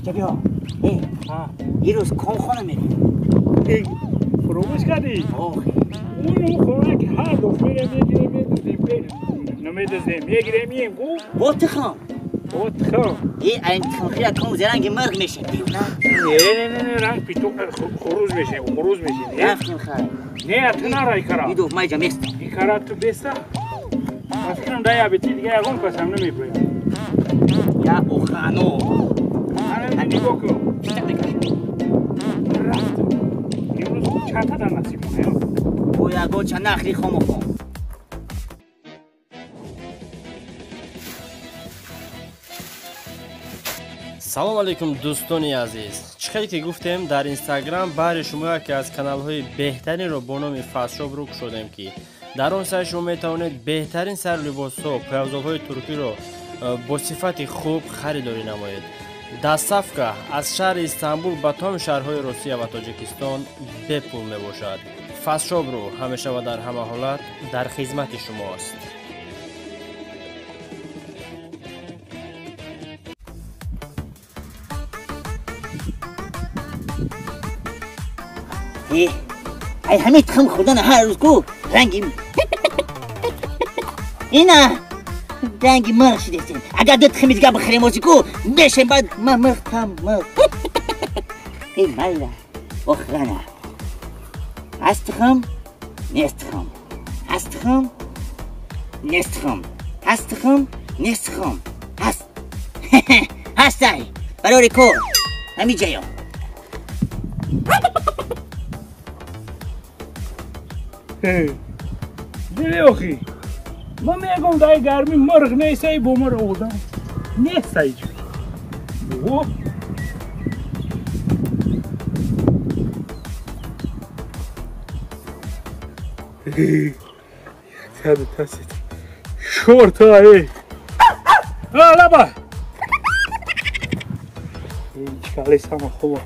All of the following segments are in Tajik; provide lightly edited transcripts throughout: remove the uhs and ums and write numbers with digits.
جبیا یه روز کام خانه میریم. فراموش کردی؟ اون خونه که هر دفعه میگیره میدوزیم، نمیدوزیم میگیره میم گو با تخم با تخم این تخم خیلی کم زرنگ مرغ میشه دیونا. نه نه نه رنگ پیتو خروز میشه، خروز میشه. رفتیم خیر. نه تو نرای کرا. این دفعه ما میستم. این کرا تو بیستا؟ من فکرم دایی بیتی دیگه یگان کس هم نمیبریم. یا اوخانو. الان نگاه کن. رفتم. امروز چند تا در نصیب مونه. باید با چند نخلی خام خام. Салом алейкум, дӯстони азиз. Чӣ хеле ки гуфтем, дар Инстаграм баҳри шумо яке аз каналҳои беҳтаринро бо номи Фастшоп рӯ кушодем, ки дар он сайт шумо метавонед беҳтарин сарлибосҳо, пойафзолҳои туркиро бо сифати хуб харидорӣ намоед. Доставка аз шаҳри Истанбул ба тамоми шаҳрҳои Русия ва Тоҷикистон бепул мебошад. Фастшоп рӯ ҳамеша ва дар ҳама ҳолат дар хизмати шумост. ای همه تخم خوردن هر روز کو رنگی اینا رنگی مرغ شده. اگر دو تخم دیگه بخریم واسه کو میشه بعد ما مرغ تام مرغ. این مالا اخرانه از تخم نیست تخم، از تخم نیست تخم، از تخم نیست تخم، هست هستای برای کور همین جایو. دیدی آخی من میگم دای گرمی مرغ نیست، ای با مرغ آدم نیست ای جو. یک تا شورت ای لبا این چکالی سما خوبه.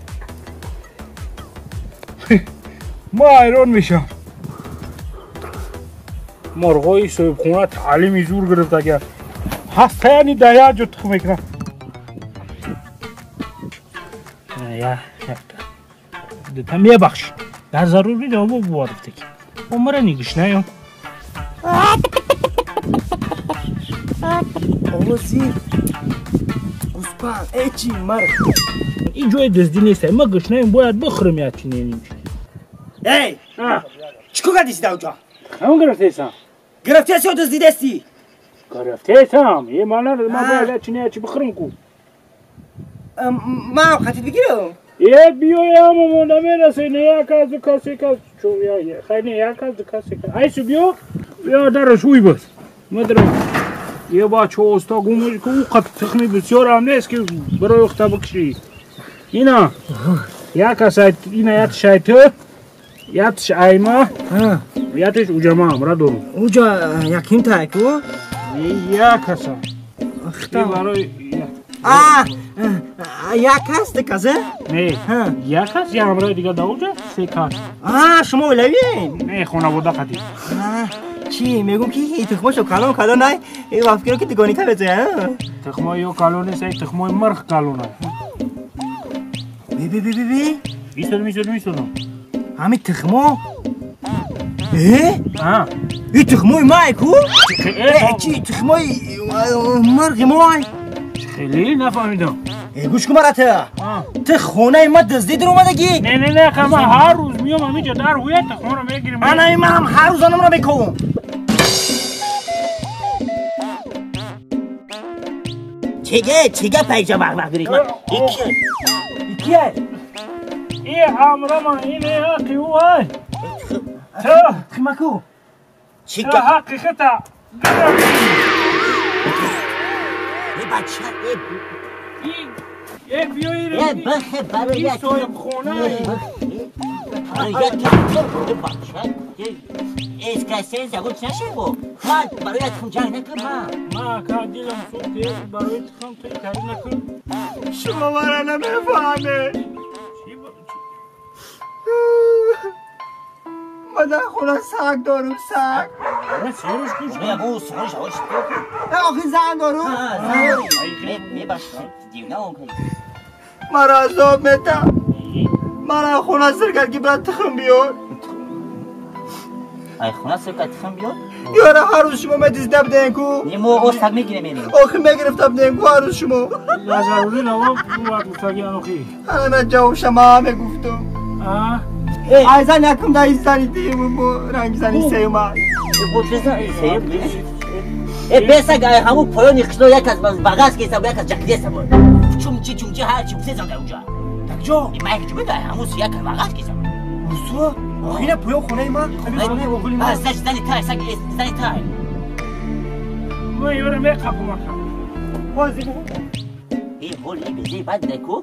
ما ایران میشم. مرغای صاحب خونه تعلیمی زور گرفت اگر هست یعنی در یک جو تخم میکنم. یا دتا میبخش در ضروری ده بو بوارفته که عمره نگش نیم. آوازی گوسپند ای چی مرغ این جای دزدی نیست. ما گشنه باید بخورم یا چی نیم. ای چیکار کردی در اونجا؟ همون گرفته گرفته هستی یا دزدیده هستی؟ گرفته هستم. یه مانا ما باید چی نه چی بخورم کو. ما هم خطیت بگیرم؟ یه بیو یا مونده میرسه نه یک از دو کس یک از چون یا خیلی یک از دو کس یک ایسو بیو بیا درش اوی بس مدرم یه بچه اوستا گمش که او قد تخمی بسیار هم نیست که برای اختا بکشی. اینا یک از اینا یک شایته یک ایما یاتش اوجا ما امرا دارم. اوجا یکیم تا کو؟ یک هستم. اختا برای یک هست کازه؟ نه یک هست یا امرا دیگه دا اوجا سه کس. شما ولوین؟ نه خانواده قدیم. چی میگم که این تخماشو کلون کلون نه این وافکرو که دگانی تا بزه. تخمای یو کلون نیست، تخمای مرغ کلونه. بی بی بی بی بی. میسودم میسودم میسودم. همین تخمو؟ اه؟ این تخموی مای کو؟ چی تخموی مرغ مای؟ خیلی نفهمیدم. گوش کن مرا ته خونه ما دزدی در اومدگی؟ نه نه نه من هر روز میام همینجا در هویت تخمه رو میگیرم. من هم هر روز آنم رو میکوم. چیگه چیگه پیجا وق وق داری؟ یکیه ای همراه من این حقی اوه تو تخمکو چیگه حقی خطا ای بچه ای بیا ای بخه برای یک صاحب خونه برای یک بچه ایس کسی زگون چه نشه بو من برای تخم جنگ نکن. من که دلم سوخت برای تخم توی کاری نکن. شما مرا نمیفهمه. Ман дар хона саг дорам, саг. Охи зан дорам. Маро азоб метам. Мара хона сир кард ки брат тухм биёр. Ай хона сир кард тухм биёр? Ёра ҳар рӯз шумо медизда будем ку. Не мо о саг мегирем мерем. Охи мегирифта будем ку ҳар рӯз шумо. Зарурӣ наво вақт гуфтаги анохи. Ана ҷавоб шама мегуфтум. Ай зан якум дар зани дуюм ранги зани сеюма. Э бесаг ай ҳамун поёни қишлоқ як аз бағаз кеса як аз ҷакдеса бо. Чумчи чумчи ҳар чи гуфтесам дар унҷа. Такҷо? Май ки чумида ҳамун як аз бағаз кеса. Усуа? Охина поён хонаи ман? Зани зани тай саг зани тай. Ман ёра меқапам ака. Э ҳоли безе бад ку?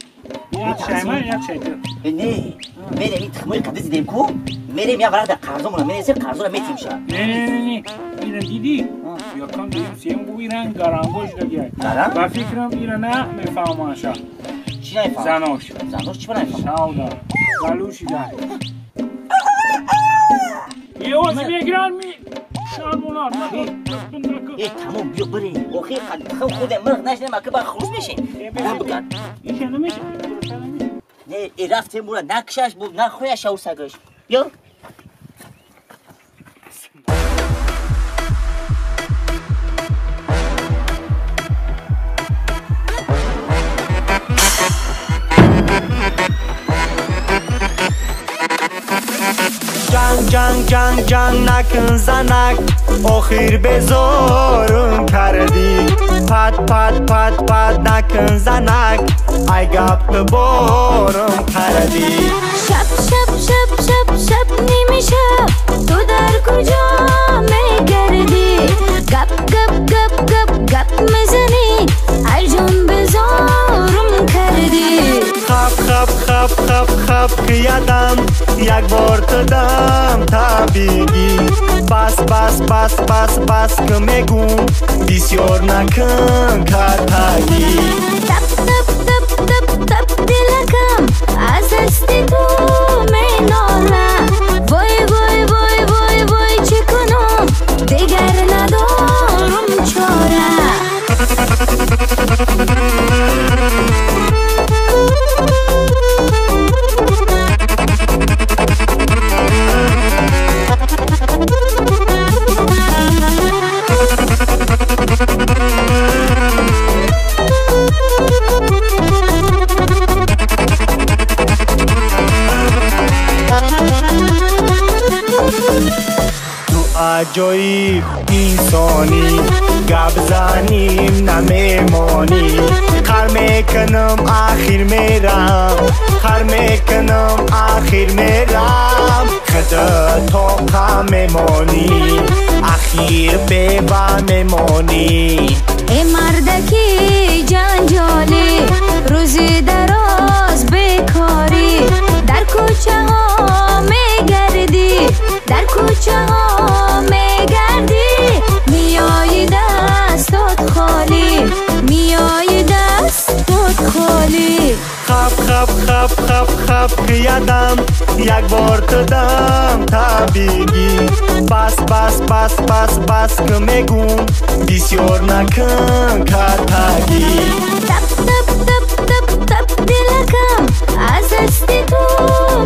Як шай ман як шай ту. Не, мерем ин тухмои қади зидем ку? Мерем як варақ дар қарзомона мересем қарзора метим ша. Не не не не. Ира дидӣ? Якам дуюм сеюм бу иран гарангош дагиай. Гаранг? Ба фикрам ира на мефаҳманша. Чӣ нафаҳмам? Занош. Занош чӣ нафаҳмам? Шавда. Галушида. Ёзи мегиран ми шармонар. Э тамом биё бирем. Охи тухм худем мирғ нашнем ака ба хурӯс мешем. На бигар. Иша намеша. Не, э рафтем бура накшаш бу нахояш ау сагаш. Биё. Ҷанг ҷанг ҷанг ҷанг накун занак, охир безорум кардӣ. Пат пат пат пат накун занак, ай гап ту борум кардӣ. Шаб шаб шаб шаб шаб нимӣ шаб, ту дар куҷо мегардӣ? Гап гап гап гап гап мезанӣ, ай ҷон безорум кардӣ. Хап хап хап хап хап киядам, як бор ту дам табигӣ. Бас бас бас бас бас ки мегум, бисёр накун катагӣ. Тап тап тап тап тап дилакам аз дасти ту менолам. Вой вой вой вой вой чӣ кунам, дигар надорам чора. Ту аҷоиб инсонӣ, гап заним намемонӣ. Қар мекунам ахир мерам, қар мекунам ахир мерам. Худо тоқа мемонӣ, ахир бева мемонӣ. Э мардаки ҷанҷолӣ, рӯзи дароз бекорӣ, дар кӯчаҳо мегардӣ, дар кӯчаҳо мегардӣ, миёи дастот холӣ, миёи дастот холӣ. Хап хап хап хап хап киядам, як бор ту дам табигӣ. Бас бас бас бас бас ки мегум, бисёр накун катагӣ. Тап тап тап тап тап дилакам аз дасти ту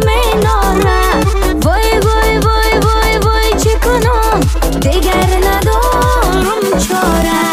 менолам. Вой вой вой вой вой чӣ кунам, дигар надорам чора.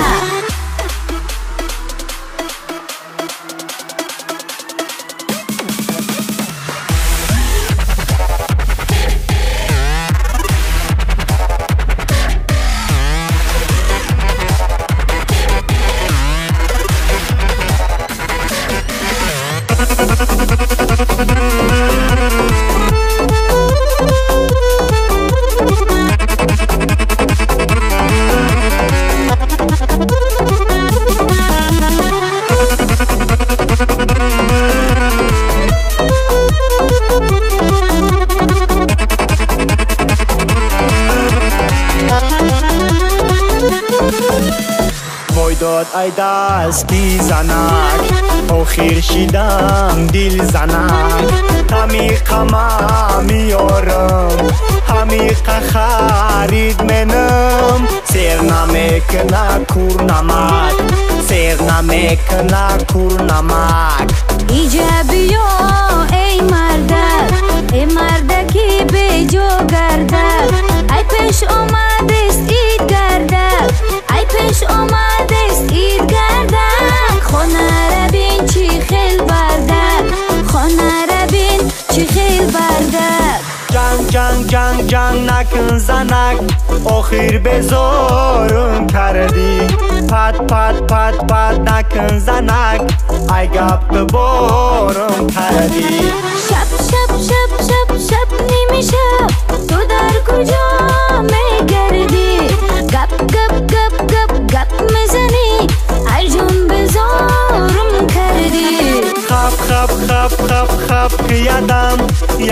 Вой дод ай дасти занак, охир шидам дил занак. Ҳами қама меёрам, ҳами Ҳамиқа харид менам сер намекуна кур намак сер намекуна кур намак. Иҷа биё эй мардак, эй мардаки беҷо гардак, ай пеш омадест ид гардак, ай пеш омадест ид гардак. Хонара бин чӣ хел бардак, хонара бин чӣ хел бардак. Ҷанг ҷанг ҷанг ҷанг накун занак, охир безорум кардӣ. Пат пат пат пат накун занак, ай гап ту борум кардӣ. Шаб шаб шаб шаб шаб нимӣ шаб, ту дар куҷо мегардӣ? Гап гап гап гап гап мезанӣ, ай ҷон безорум кардӣ. Хап хап хап хап хап киядам,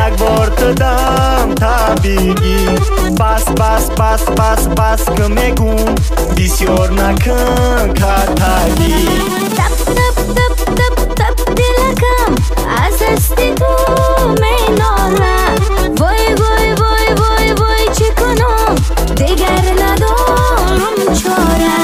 як бор ту дам табигӣ. Бас бас бас бас бас ки мегум, бисёр накун катагӣ. Тап тап тап тап тап дилакам аз дасти ту менолам. Вой вой вой вой вой чӣ кунам, дигар надорам чора.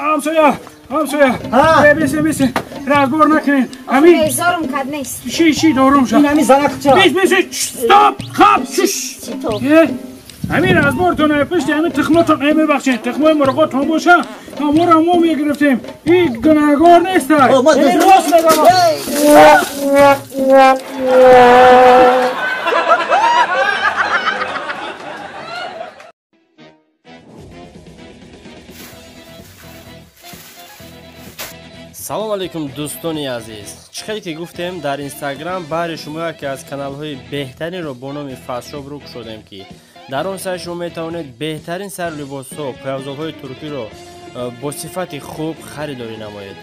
Ҳамсоя, ҳамсоя, бесен, бесен, разбор накунед. Ҳамин безорум кад нест. Ши, ши, дорум ша. Ин ҳамин занак ча. Бес, бес, стоп, хап, шш. Ҳамин разбортон пушти ҳамин тухмотон, мебахшед, тухмои мурғотон боша, ҳамонро мо мегирифтем. Ин гунаҳгор нест. Рост мегӯям. Салом алейкум дӯстони азиз. Чӣ хеле ки гуфтем дар Инстаграм баҳри шумо яке аз каналҳои беҳтаринро бо номи Фастшоп рӯ кушодем ки дар он сайт шумо метавонед беҳтарин сарлибосҳо, пойафзолҳои туркиро бо сифати хуб харидорӣ намоед.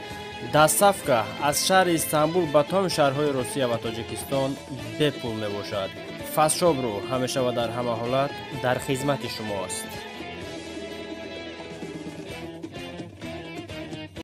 Доставка аз шаҳри Истанбул ба тамоми шаҳрҳои Русия ва Тоҷикистон бепул мебошад. Фастшоп рӯ ҳамеша ва дар ҳама ҳолат дар хизмати шумост.